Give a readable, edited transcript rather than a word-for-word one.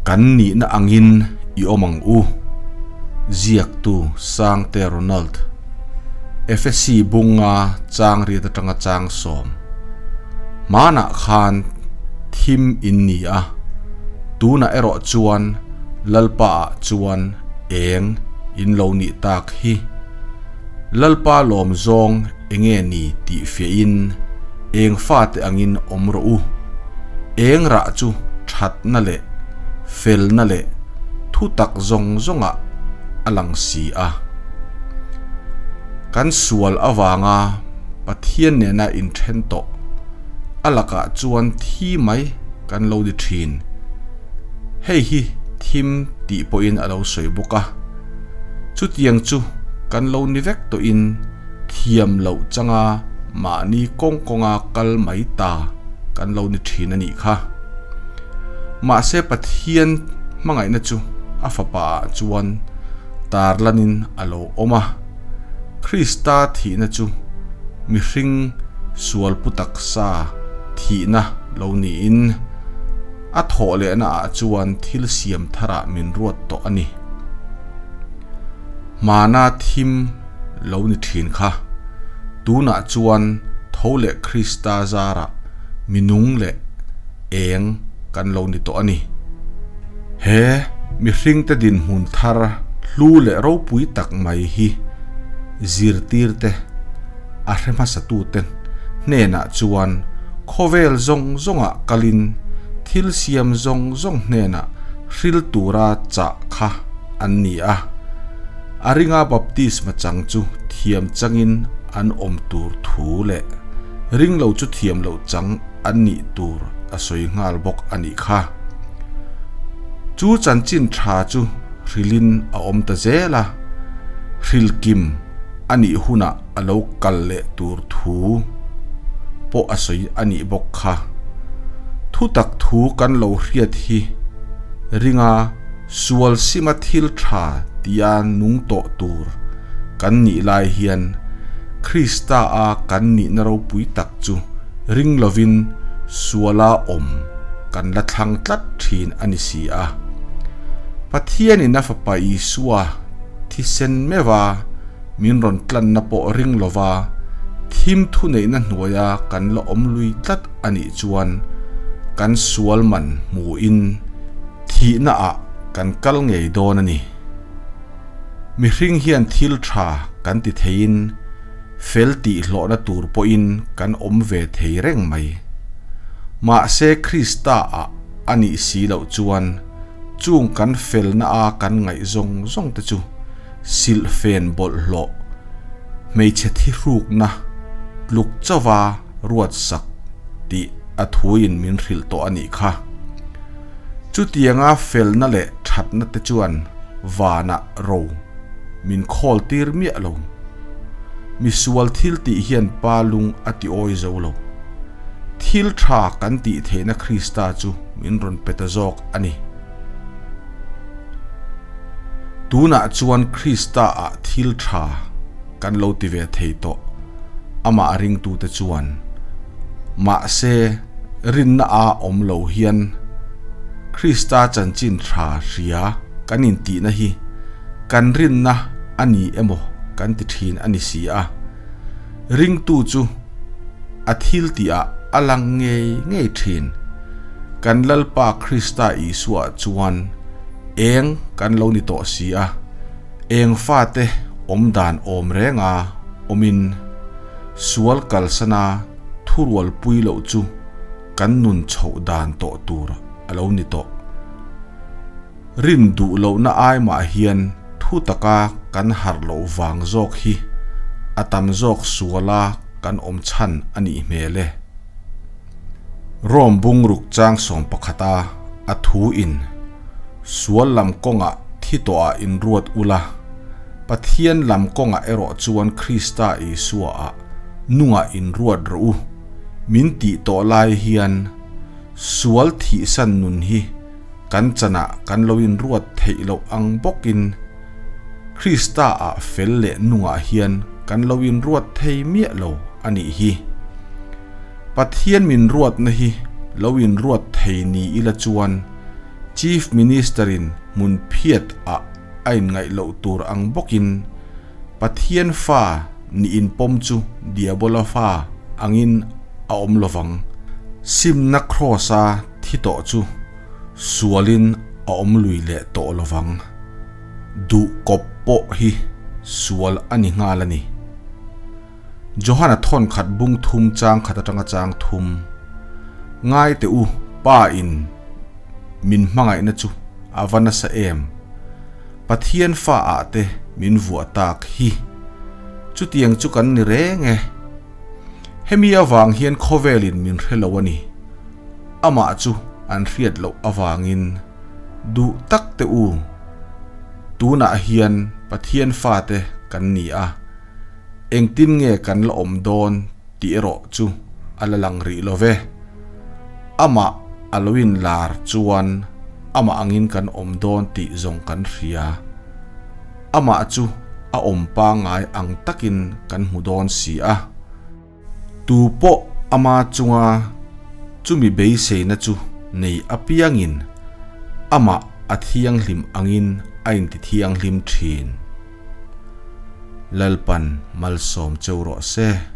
Kan nihna angin i awm ang u. Ziaktu Sangte Ronald. Efesi bunga chang riat atanga chang sawm. Hmanah khan thim in ni a, tunah erawh chuan Lalpa ah chuan eng in lo nih tak hi. Lalpa lawm zawng enge ni tih fiahin eng fate angin awm rawh u. Eng rah chu thatna leh felna leh thutak zawng zawngah a lang si a. Kan sual avanga Pathian nena inthen tawh a lakah chuan thi mai kan lo ni thin. Hei hi thim tih pawhin a lo sawi bawk a. Chutiang chu kan lo ni vek tawhin thiam loh changa mahni kawng kawnga kal mai ta kan lo ni thin a nih kha. Mahse Pathian hmangaihna chu a fapa ah chuan tarlanin a lo awm a. Krista thihna chu mihring sual pu taksa thihna lo niin a thawh lehna ah chuan thil siam tharah min ruat tawh a ni. Hmana thim lo ni thin kha. Tunah chuan tho leh Krista zarah mi nung leh eng kan lo ni tawh a ni. He mihringte dinhmun thar hlu leh ropui tak mai hi zirtirte a hre hmasatute hnenah chuan khawvel zawng zawngah kalin thil siam zawng zawng hnenah hril tura chah kha an ni a. A ringa baptisma chang chu thiam changin an awm tur thu leh ring lo chu thiam loh chang an nih tur a sawi nghal bawk a nih kha. Chu chanchin tha chu hrilin a awm ta zel a, hril kim a nih hunah a lo kal leh tur thu pawh a sawi a nih bawk kha. Thutak thu kan lo hriat hi ringa Sual sima thil tha tia nung tawh tur kan nih lai hian Krista a kan nihna ropui tak chu ring lovin suala awm kan la thlang tlat thin a ni si a. Pathianin a Fapa Isua thisen meuha min rawn tlanna pawh ring lova thim thuneihna hnuaia kan la awm lui tlat a nih chuan kan sual man hmuhin Thihna ah kan kal ngei dawn a ni. Mihring hian thil tha kan ti theiin fel tih hlawhna tur pawhin kan awm ve thei reng mai. Mahse Krista ah a nih si loh chuan chung kan felna a kan ngaih zawng zawng te chu silhfen bawlhhlawh, hmeichhe thihrukna tluk chauva ruatsak tih a thuin min hrilh tawh a nih kha. Chutianga felna leh thatna te chuan vanah ro min khawl tir miah lo. Misual thil tih hian pa lung a ti awi zo lo. Thil tha kan tih theihna Krista chu min rawn pe ta zawk a ni. Tunah chuan Krista ah thil tha kan lo ti ve thei tawh, amah ringtute chuan. Mahse, rinna a awm lo hian Krista chanchin tha hria kan intihna hi kan rinna a ni emaw kan ti thin a ni si a. Ringtu chu a thil tihah a lang ngei ngei thin. Kan Lalpa Krista Isua chuan eng kan lo ni tawh si a, eng fate awm dan awm renga awmin sual kalsana thurualpui loh chu kan nun chhoh dan tawh tur a lo ni tawh. Rin duh lohna ai mah hian thu taka kan harh loh vang zawk hi a tam zawk suala kan awm chhan a nih hmel e. Rome bungruk chang 11 a a thu in sual lam kawngah thi tawhah inruat ula, Pathian lam kawngah erawh chuan Krista Isua ah nungah inruat rawh u min tih tawh lai hian sual thihsan nun hi kan chanah kan lo inruat theih loh ang bawkin Krista ah fel leh nungah hian kan lo inruat thei miah lo a nih hi. Pathian min ruatna hi lo inruat thei ni ila chuan Chief Minister-in hmun phiat ah a inngaih loh tur ang bawkin Pathian fa nih inpawm chu Diabola fa angin a awm lovang. Simna Kraws-a thi tawh chu sualin a awm lui leh tawh lovang. Duh kawp pawh hi sual a ni nghal a ni. Johana thawn khat bung thum chang khat atanga chang thum. Ngai teh u, Pa in min hmangaihna chu a va nasa em? Pathian fa ah te min vuah tak hi. Chutiang chu kan ni reng e. Hemi avang hian khawvelin min hre lo a ni. Amah chu an hriat loh avangin duh tak teh u. Tunah hian Pathian fate kan ni a. Engtin nge kan la awm dawn tih erawh chu a la lang rih lo ve. Amah a lo inlar chuan amah angin kan awm dawn tih zawng kan hria. Amah chu a awm pangngai ang takin kan hmu dawn si a. Tu pawh ama chunga chumi beiseina chu nei apiangin amah a thianghlim angin a intithianghlim thin. Lalpan malsawm cheu rawh se.